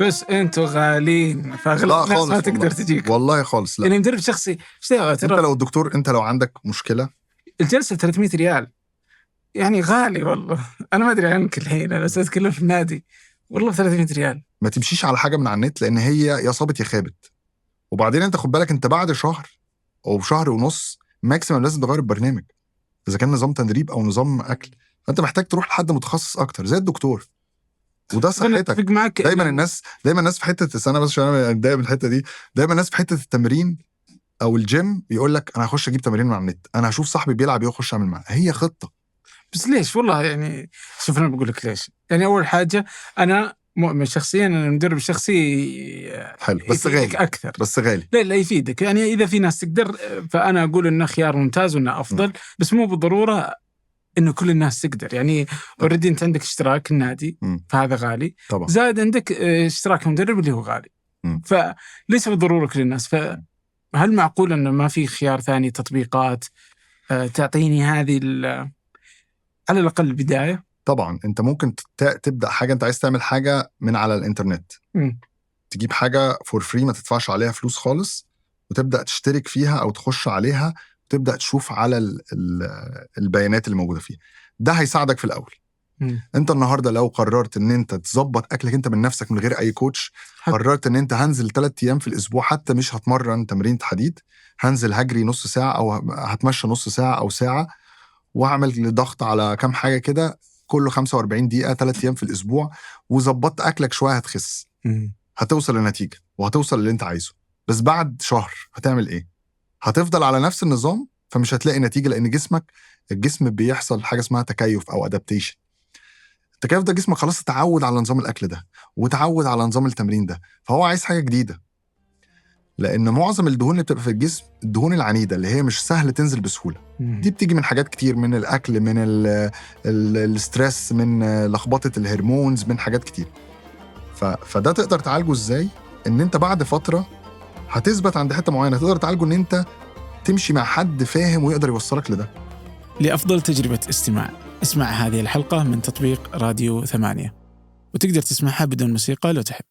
بس انتم غالين، فاغلب لا الناس خالص ما تقدر والله. تجيك. والله خالص لا. يعني مدرب شخصي ايش دعوة؟ انت ترى لو دكتور، انت لو عندك مشكلة، الجلسة 300 ريال يعني غالي والله. انا ما ادري عنك الحين، انا بس اتكلم في النادي والله 300 ريال. ما تمشيش على حاجة من على النت، لان هي يا صابت يا خابت. وبعدين انت خد بالك، انت بعد شهر او شهر ونص maximum لازم تغير البرنامج، اذا كان نظام تدريب او نظام اكل. فانت محتاج تروح لحد متخصص اكتر زي الدكتور، وده انا صحتك. اتفق معك. دايما الناس في حتة السنه، بس عشان انا متضايق من الحتة دي، دايما الناس في حتة التمرين او الجيم يقول لك انا هخش اجيب تمارين من على النت، انا هشوف صاحبي بيلعب ايه واخش اعمل معاه. هي خطه. بس ليش والله؟ يعني شوف، انا بقول لك ليش. يعني اول حاجة انا مؤمن شخصيا ان المدرب الشخصي حلو بس يفيدك غالي. اكثر. بس غالي. لا لا، يفيدك. يعني اذا في ناس تقدر فانا اقول انه خيار ممتاز وانه افضل، بس مو بالضرورة انه كل الناس تقدر. يعني already انت عندك اشتراك النادي، فهذا غالي. زائد عندك اشتراك المدرب اللي هو غالي. فليس بالضرورة كل الناس. فهل معقول انه ما في خيار ثاني، تطبيقات تعطيني هذه على الاقل البداية؟ طبعا انت ممكن تبدا حاجه، انت عايز تعمل حاجة من على الانترنت، تجيب حاجة for free ما تدفعش عليها فلوس خالص، وتبدا تشترك فيها او تخش عليها وتبدا تشوف على البيانات اللي موجودة فيها. ده هيساعدك في الاول. انت النهارده لو قررت ان انت تظبط اكلك انت من نفسك من غير اي coach، قررت ان انت هنزل 3 ايام في الاسبوع، حتى مش هتمرن تمرين حديد، هنزل هجري نص ساعة او هتمشى نص ساعة او ساعه، واعمل ضغط على كام حاجة كده، كله 45 دقيقه، 3 ايام في الاسبوع، وظبطت اكلك شويه، هتخس. هتوصل لنتيجة وهتوصل للي انت عايزه. بس بعد شهر هتعمل ايه؟ هتفضل على نفس النظام، فمش هتلاقي نتيجه، لان الجسم بيحصل حاجة اسمها تكيف او adaptation. التكيف ده جسمك خلاص اتعود على نظام الاكل ده وتعود على نظام التمرين ده، فهو عايز حاجة جديده. لان معظم الدهون اللي بتبقى في الجسم الدهون العنيده اللي هي مش سهل تنزل بسهوله. دي بتيجي من حاجات كتير، من الاكل، من ال stress، من لخبطة ال hormones، من حاجات كتير. فده تقدر تعالجه ازاي؟ ان انت بعد فترة هتثبت عند حتة معينه، تقدر تعالجه ان انت تمشي مع حد فاهم ويقدر يوصلك لده. لأفضل تجربة استماع، اسمع هذه الحلقة من تطبيق راديو 8، وتقدر تسمعها بدون موسيقى لو تحب.